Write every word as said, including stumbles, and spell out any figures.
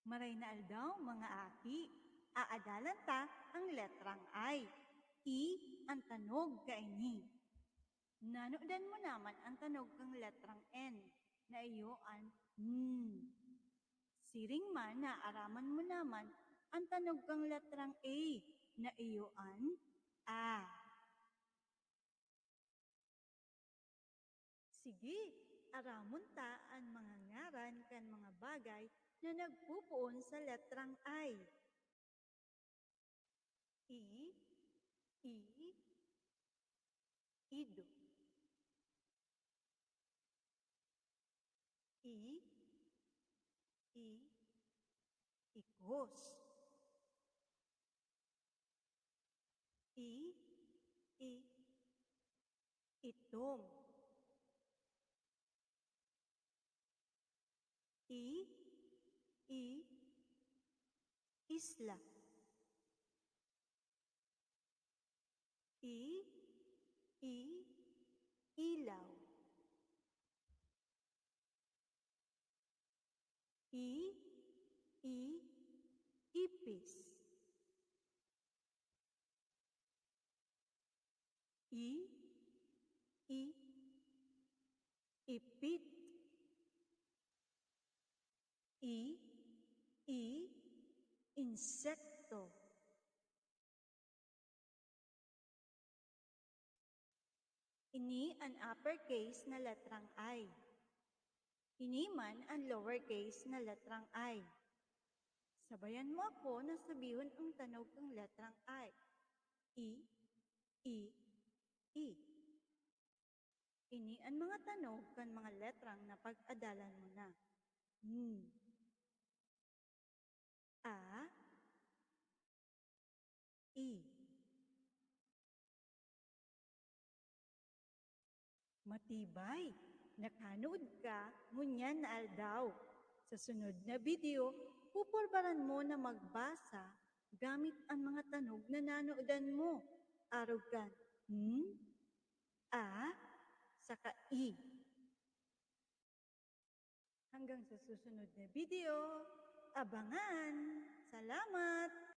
Maray na aldaw, mga aki. Aadalan ta ang letrang I. I an tanog kaini. Nanodan mo naman an tanog kan letrang N, na iyo an N. Siring man, naaraman mo naman an tanog kan letrang A, na iyo an A. Sige, aramon ta an mga ngaran kan mga bagay na nagpopoon sa letrang I. I, i, ido. I, i, ikos. I, i, itom. I, i, isla. I, i, ilaw. I, i, ipis. I, i, ipit. I, i, insekto. Ini an uppercase na letrang I. Ini man an lowercase na letrang I. Sabayan mo ako na sabihon ang tanog kan letrang I. I, i, i. Ini an mga tanog kan mga letrang napag-adalan mo na. N, a, i. Matibay! Nakanood ka ngunyan na aldaw. Sa sunod na video, pupurbaran mo na magbasa gamit an mga tanog na nanodan mo. Arog kan N, a, saka i. Hanggang sa susunod na video, abangan! Salamat!